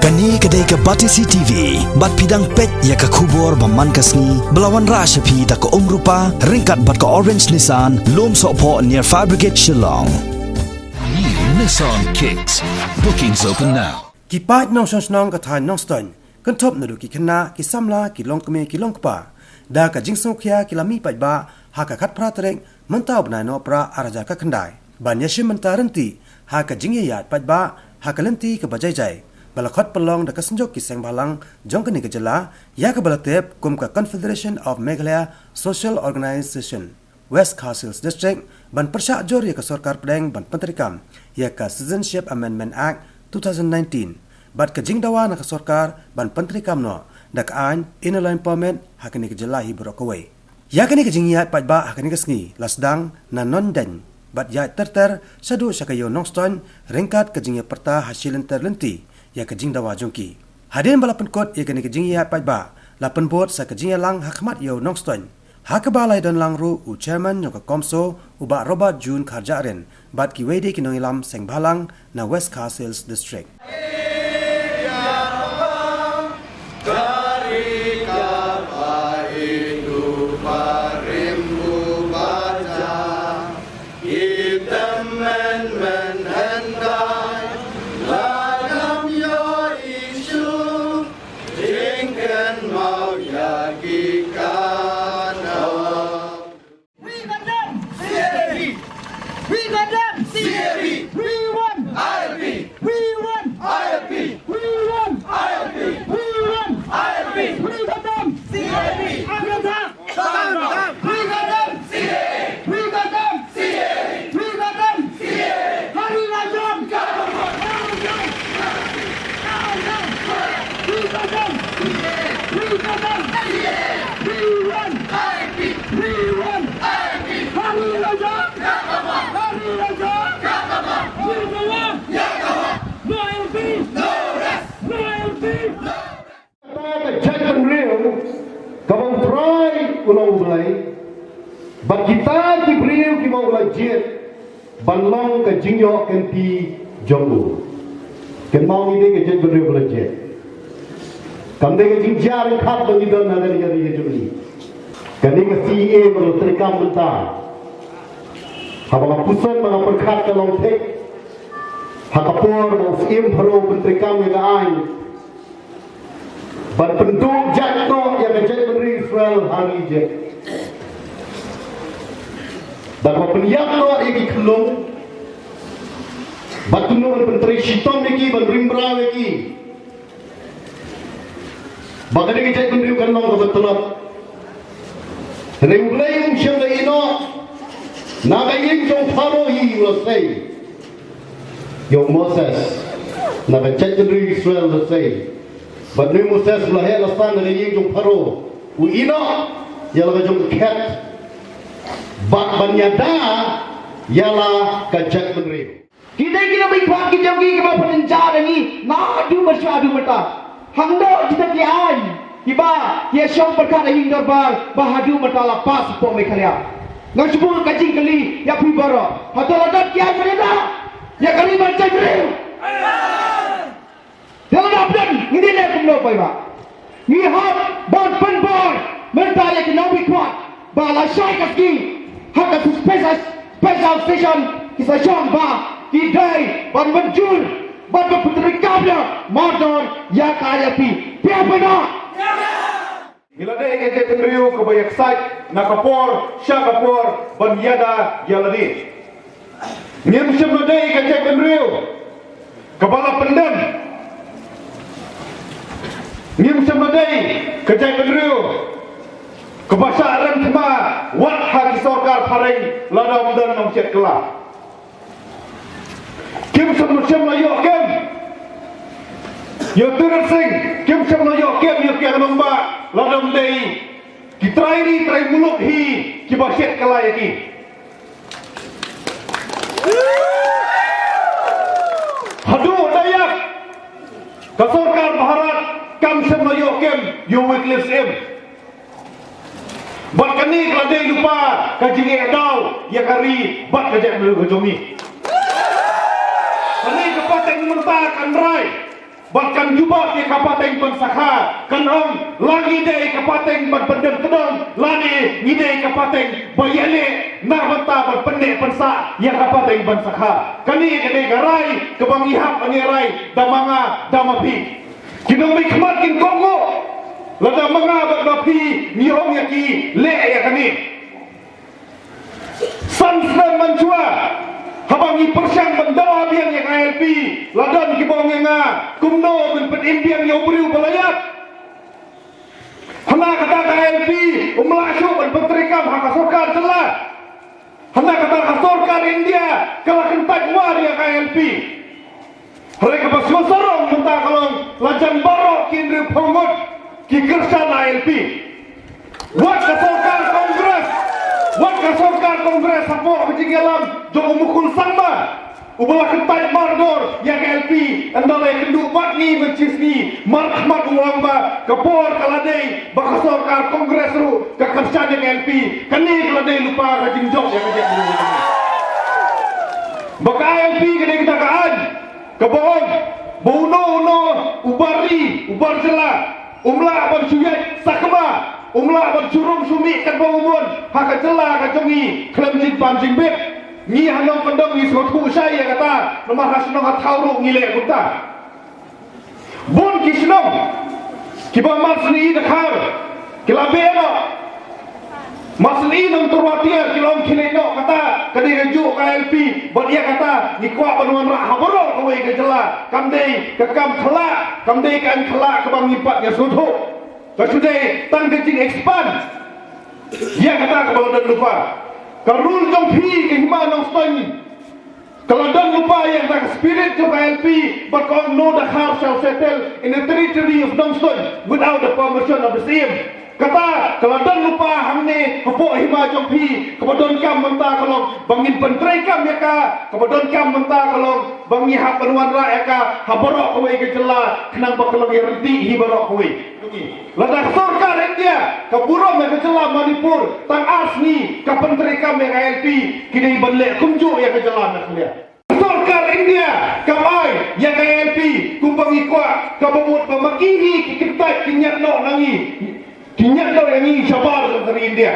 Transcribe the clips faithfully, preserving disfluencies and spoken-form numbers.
Kane ka dei ka Batesi T V, bad phi dang peit ïa ka khubor ba man ka sngi, ba la wanrah sha phi da ka Umrupa, ryngkat bad ka Orange Nissan, Lumsohphoh near Fire Brigade Shillong. New Nissan Kicks. Bookings open now. Ki paid nongshong shnong ka thaiñ Nongstoiñ, kynthup naduh ki khynnah, ki samla, ki longkmie, ki longkpa, da ka jingsngewkhia ki la mih paidbah ha ka khatphra tarik mynta u bnai Nohprah arhajar khatkhyndai ban ïashim bynta ryntih ha ka jingïaid paidbah ha ka lynti kaba jai jai ba la khot pynlong da ka Synjuk ki Seng Bhalang jong kane ka jylla, ïa kaba la tip kum ka Confederation of Meghalaya Social Organisation West Khasi Hills District, ban pyrshah jur ïa ka sorkar pdeng ban pyntreikam ïa ka Citizenship Amendment Act two thousand nineteen bad ka jingdawa na ka sorkar ban pyntreikam noh da ka aiñ Inner Line Permit ha kane ka jylla hi baroh kawei. Ïa kane ka jingïaid paidbah ha kane ka sngi la sdang na Nongdeiñ bad ïaid ter ter shaduh sha ka Ïew Nongstoiñ, ryngkat ka jingïapyrta ha shi lynter lynti ïa ka jingdawa jong ki. Hadien ba la pynkut ïa kane ka jingïaid paidbah, la pynbud sa ka jingïalang ha khmat Ïew Nongstoiñ, ha kaba la ïadonlang ruh u Chairman jong ka CoMSO, u Bah Robert June Kharjahrin, bad kiwei de ki nongïalam Seng Bhalang na West Khasi Hills District. We condemn C A A. We condemn C A A. We want I L P. We want I L P. We want I L P. We want I L P. We condemn C A A. Attack. We condemn C A A. We condemn C A A. We condemn C A A. Hari Rajam. We condemn. We condemn. We want I L P. We want I L P. Hari Rajam. Hari Rajam. Jingdawa. No I L P. No I L P. Kata ka jaitbynriew kaba U Trai u long U Blei, bad kita ki briew kiba U la jied ban long ka jingïoh kynti jong u. Kynmaw ngi dei ka jaitbynriew ba la jied. Kam dei ka jingjia ryngkat ba ngi don ha kane ka ri ka jong ngi. Kane ka C A A ba la treikam mynta, haba nga pyrshang ba nga pyrkhat ka long thik ha ka por ba u Syiem Pharaoh u pyntreikam ïa ka aiñ ban pynduh jait noh ïa ka jaitbynriew Israel ha ri Ijipt. Da kaba pynïap noh ïa ki khyllung, bad kumno ban pyntrei shitom ïa ki, ban rim braw ïa ki. Ba ka dei ka jaitbynriew kan long kaba tlot. Hynrei U Blei um shym la ïehnoh, na ka ïing jong Pharaoh hi u la sei ïa u Moses, na ka jaitbynriew Israel la sei. Bad une u Moses u la heh la san na ka ïing jong Pharaoh, u ïehnoh ïa la ka jong ka khet, bad ban ïada ïa la ka jaitbynriew. Kita ki nongmihkhmat ki jong ngi kiba pynjah ïa ngi naduh mynshuwa haduh mynta. Hangno kita ki aiñ kiba ïashong pyrkhat ha ïing dorbar ba haduh mynta la pass hapoh Meghalaya? Nga shu buh ka jingkylli ïa phi baroh. Hato la don ki aiñ ba ïada ïa ka ri ban jaitbynriew? Te lada don, ngin ïaleh kumno paidbah? Ngi hap ban pynbor mynta ïa ki nongmihkhmat ba lashai ka sngi ha ka special, special session ki sa shong ba ki dei ban mynjur ban pyntreikam ïa mardor ïa ka I L P. Phi hap ban Ngi la dei ka jaitbynriew kaba ïaksaid na ka por sha ka por ban ïada ïa lade. Ngim shym la dei ka jaitbynriew kaba la pyndem. Ngim shym la dei ka jaitbynriew kaba shah rem thma wat ha ki sorkar phareng lada ym don nongshet kylla. Kim shym, shym la ïoh kem ïa u Tirot Sing, kim shym la ïoh kem ïa u Kiang Nangbah lada ym dei ki trai ri trai muluk hi kiba shet kylla ïa ki. Haduh da ïa ka sorkar Bharat kam shym la ïoh kem ïa u Wycliffe Syiem. Bad kane ka la dei lypa ka jingeh daw ïa ka ri bad ka jaitbynriew ka jong ngi. Kane ka pateng mynta kan rai. Bad kan jubab ïa ka pateng ban sakha, kan ong la ngi dei ka pateng ban pyndem tdong, lane ngi dei ka pateng ba ïaleh na bynta ban pynneh pynsah ïa ka pateng ban sakha. Kane ka dei ka rai kaba ngi hap ban ïa rai da ma nga da ma phi. Ki nongmihkhmat kin kohnguh lada ma nga bad ma phi ngi ong ïa ki leh ïa kane. San snem mynshuwa haba ngi pyrshang ban dawa biang ïa ka I L P, la don kiba ong ïa nga, kumno ban pynim biang ïa u briew ba la ïap. Hana kata ka I L P um lah shuh ban pyntreikam ha ka sorkar jylla. Hana kata ka sorkar India ka la kyntait war ïa ka I L P. Hynrei kaba sngewsarong mynta ka long la jan baroh ki hynriewphew ngut ki kyrshan I L P. Wat ka sorkar Congress, wat ka sorkar Congress hapoh ka jingïalam jong u Mukul Sangma uba la kyntait mardor ïa ka I L P, ynda la ïakynduh bad ngi mynshisngi, markhmat u ong ba ka por ka la dei ba ka sorkar Congress ruh ka kyrshan ïa ka I L P. Kane ka la dei lypa ka jingjop ïa ka jaitbynriew. Ba ka I L P ka dei kata ka aiñ kaba ong ba uno uno u bar ri, u bar jylla um lah ban shu ïaid sakma, um lah ban shu rung shu mih katba u mon ha ka jylla ka jong ngi khlem jingpam jingbit. Ngi ha nongkyndong ngi sngewthuh shai ïa kata, namar ha shnong ha thaw ruh ngi leh kumta. Bun ki shnong kiba mar sni da khar ki la beh noh. Mar sni nong Tyrwa Tiar ki la ong khie leit noh, kata ka dei kajuh ka I L P. Bad ïa kata ngi kwah ban wanrah ha baroh kawei ka jylla. Kam dei ka kam khyllah, kam dei ka aiñ khyllah kaba ngi pat ïa sngewthuh. Ka shu dei tang ka jingexpand ïa kata kaba la don lypa. Ka rule jong phi ka hima Nongstoiñ ka la don lypa ïa kata ka spirit jong ka I L P, bad ka ong no Dkhar shall settle in the territory of Nongstoiñ without the permission of the C M. Kata ka la don lypa hangne hapoh hima jong phi, kaba donkam mynta ka long ba ngin pyntreikam ïa ka, kaba donkam mynta ka long ba ngi hap ban wanrah ïa ka ha baroh kawei ka jylla khnang ba ka long ïa ryntih hi baroh kawei. Lada ka sorkar India ka burom ïa ka jylla Manipur tang ar sngi ka pyntreikam ïa ka I L P, ki dei ban leh kumjuh ïa ka jylla Meghalaya. Ka sorkar India kam ai ïa ka I L P kumba ngi kwah, kaba mut ba ma ki hi ki kyntait ki ñiad noh na ngi, ki ñiad noh ïa ngi shabar jong ka ri India.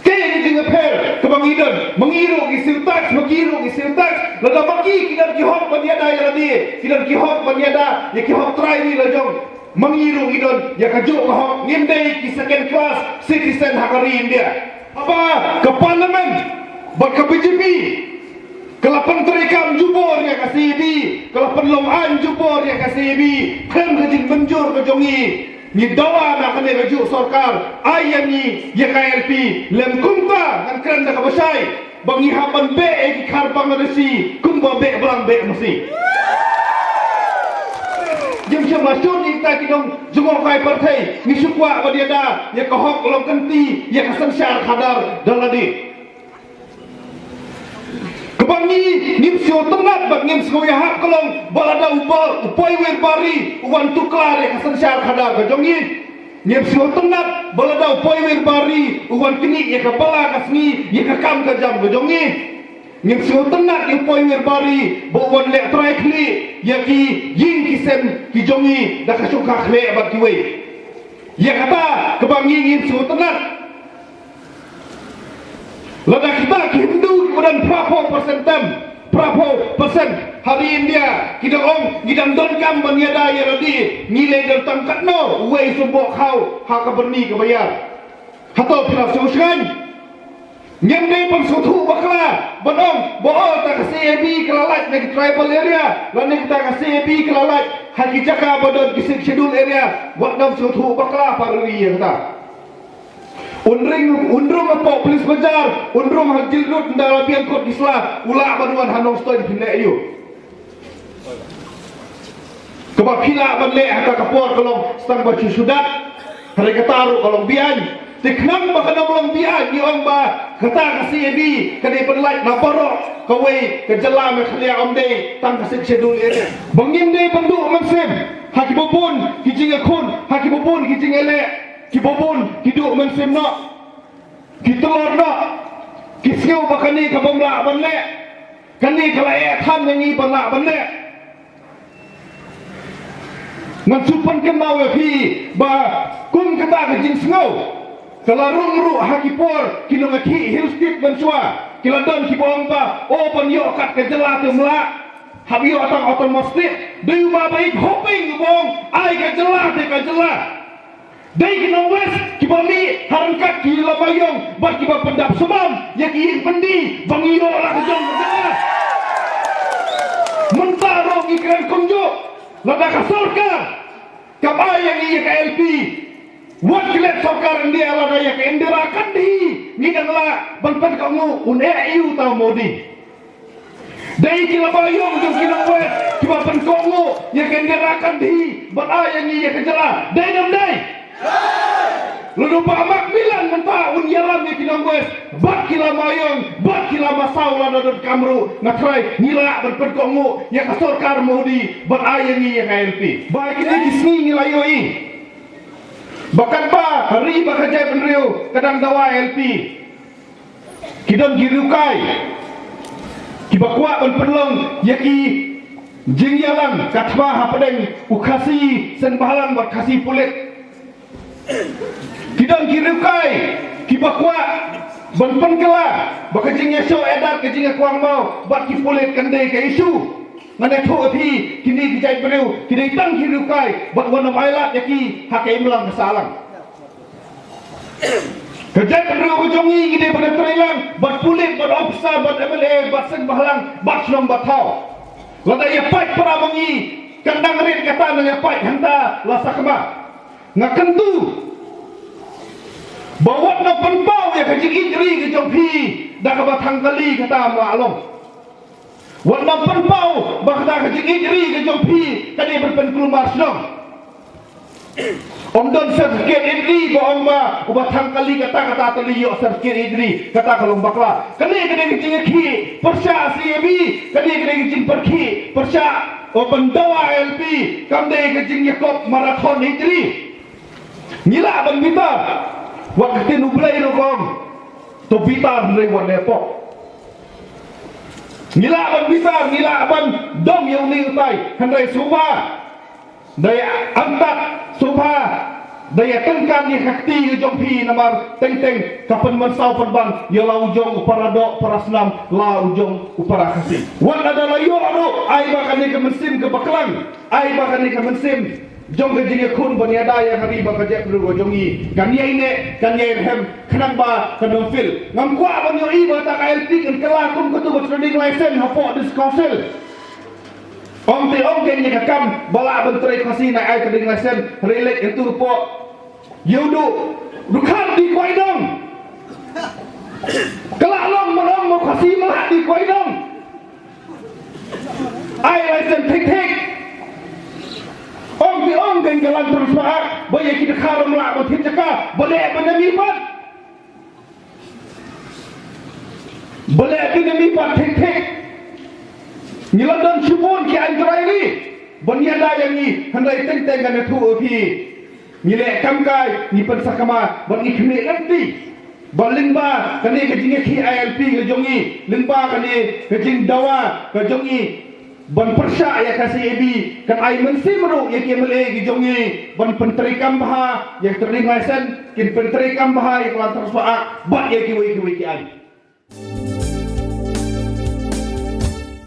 Te ka jingïapher kaba ngi don, ma ngi ruh ngi siew tax, ma ki ruh ngi siew tax. Lada ma ki ki don ki hok ban ïada ïa lade, ki don ki hok ban ïada ïa ki hok trai ri la jong, ma ngi ruh ngi don ïa kajuh ka hok, ngim dei ki second class citizen ha ka ri India. Haba ka Parliament bad ka B J P ka la pyntreikam jubor ïa ka C A B, ka la pynlong aiñ jubor ïa ka C A B, khlem ka jingmynjur ka jong ngi, ngi dawa na kane kajuh sorkar ai ïa ngi ïa ka I L P. Lym kumta ngan kren da kaba shai ba ngi hap ban beh ïa ki khar Bangladeshi kumba beh blang beh masi. Ngim shym la shun ïa kita ki nongjngohkai pyrthei, ngi shu kwah ban ïada ïa ka hok long kynti, ïa ka synshar khadar da lade. Kaba ngi ngim sngewtynnat bad ngim sngew ïahap ka long ba lada u ba, u poiwir bari u wan tuklar ïa ka synshar khadar ka jong ngi. Ngim sngewtynnat ba lada u poiwir bari u wan knieh ïa ka bala ka sngi, ïa ka kam ka jam ka jong ngi. Ngim sngewtynnat ïa u poiwir bari ba u wan leh trai khlieh ïa ki ïing ki sem ki jong ngi da ka shongkha khleh bad kiwei. Ïa kata kaba ngi ngim sngewtynnat. Lada kita ki Hindu kiba don phraphew percent tam, phraphew percent ha ri India, ki dang ong ngi dang donkam ban ïada ïa lade, ngi leh don tang katno uwei symboh khaw ha ka byrni kaba ïar. Hato phi la sngewsngaiñ? Ngim dei ban sngewthuh bakla ban ong ba, oh, ta ka C A B ka la lait na ki tribal area, lane ta ka C A B ka la lait ha ki jaka ba don ki Sixth Schedule area. Wat nym sngewthuh bakla, para ri ïa kata. Un ring, un rung hapoh Police Bazar, un rung ha Jail Road, ynda la biang kot ki sla, u lah ban wan ha Nongstoiñ phin leh aïu? Kaba phi lah ban leh ha kata ka por ka long tang ba shu shu dat. Hynrei kata ruh ka long beaiñ. Te khnang ba kan ym long beaiñ, ngi ong ba kata ka C A B ka dei ban lait na baroh kawei ka jylla Meghalaya, ym dei tang ka Sixth Schedule area. Ba ngim dei ban duh mynsiem ha kiba bun ki jingïakhun, ha kiba bun ki jingïaleh. Kiba bun ki duh mynsiem noh, ki tlot noh, ki sngew ba kane ka bym lah ban leh, kane ka la eh than ïa ngi ban lah ban leh. Ngan shu pynkynmaw ïa phi ba kum kata ka jingsngew ka la rung ruh ha ki por ki nongïakhih Hill State mynshuwa, ki la don kiba ong ba, o, ban ïoh kat ka jylla te ym lah, hap ïoh tang Autonomous State. Dei u Bah Baït Hoping uba ong, ai ka jylla te ka jylla. Dei ki nong West kiba mih ha ryngkat ki lama ïong bad kiba pyndap sumam ïa ki ïing byndi ba ngi ïoh la ka jong ka jylla. Mynta ruh ngi kren kumjuh, lada ka sorkar kam ai ïa ngi ïa ka L P, wat klet sorkar India, lada ïa ka Indira Gandhi ngi dang lah ban pynkohnguh, un eh ïa u tau Modi. Dei ki lama ïong jong ki nong West kiba pynkohnguh ïa ka Indira Gandhi ban ai ïa ngi ïa ka jylla. Dei ne ym dei? Lada u Bah Macmillan mynta un ïalam ïa ki nong West bad ki lama ïong bad ki lama saw, lada donkam ruh, nga tharai ngi lah ban pynkohnguh ïa ka sorkar Modi ban ai ïa ngi ïa ka L P. Ba kine ki sngi ngi la ïohi ba katba ka ri bad ka jaitbynriew ka dang dawa L P, ki don ki riewkai kiba kwah ban pynlong ïa ki jingïalang ka thma hapdeng u Khasi Seng Bhalang bad Khasi Pulit. Ki don ki riewkai kiba kwah ban pynkylla ba ka jingïashoh ïadat, ka jingïakwah maw bad ki pulit kan dei ka issue. Ngan ïathuh ïa phi, kine ki jaitbynriew ki dei tang ki riewkai bad wat nym ailad ïa ki ha ka imlang ka sahlang. Ka jaitbynriew ka jong ngi, ngi dei ban ïatreilang bad pulit, bad officer, bad M L A, bad Seng Bhalang, bad shnong bad thaw. Lada ïa pait para ma ngi, kan dang rit kata, nang ïa pait hangta la sakma. Nga kyntu ba wat nym pynpaw ïa ka jingïeit ri ka jong phi da kaba thang kali, kata ym lah long. Wat nym pynpaw ba kata ka jingïeit ri ka jong phi ka dei ban pynkulmar shnong. Ym don certificate ïeit ri ba ong ba uba thang kali kata kata te leit ïoh certificate ïeit ri, kata ka long bakla. Kane ka dei ka jingïakhih pyrshah C A B, kane ka dei ka jingpyrkhih pyrshah, o, ban dawa L P, kam dei ka jingïakop marathon ïeit ri. Ngi lah ban bitar, wat ka ktien U Blei ruh ka ong, to bitar hynrei wat leh pop. Ngi lah ban bitar, ngi lah ban dom ïa une utai, hynrei sngewbha da ïa angkat, sngewbha da ïa tyngkan ïa ka kti ka jong phi, namar teng teng ka pynmynsaw pynban ïa la u jong u para doh para snam, la u jong u para Khasi. Wat lada la ïoh ruh, ai ba kane ka mynsiem kaba klang, ai ba kane ka mynsiem jong ka jingïakhun ban ïada ïa ka ri bad ka jaitbynriew ka jong ngi kan ïai neh, kan ïai rhem, khnang ba kan ym fail. Ngam kwah ban ïohi ba kata ka L P kan kylla kum katu ka trading license hapoh District Council. Ym te ong kein ïa ka kam ba lah ban trei Khasi, nang ai trading license, hynrei leit ïa utu u ruh pok. Ïa utu u ruh, dkhar dih kwai dong. Ka lah long ban ong ma Khasi, ma lah dih kwai dong. Ai license thik thik. Ym te ong kein ka Land Transfer Act ba ïa ki dkhar ym lah ban thied jaka, ba leh ban ïa mih pat. Ba leh ban ïa mih pat thik thik. Ngi la don shibun ki aiñ trai ri ban ïada ïa ngi, hynrei teng teng ngan ïathuh ïa phi. Ngi leh kam kai, ngi pynsakma bad ngi khmih lynti. Bad lyngba kane ka jingïakhih I L P ka jong ngi, lyngba kane ka jingdawa ka jong ngi ban pyrshah ïa ka C A B, kan ai mynsiem ruh ïa ki M L A ki jong ngi ban pyntreikam bha ïa ka trading license, kin pyntreikam bha ïa ka Land Transfer Act bad ïa kiwei kiwei ki aiñ.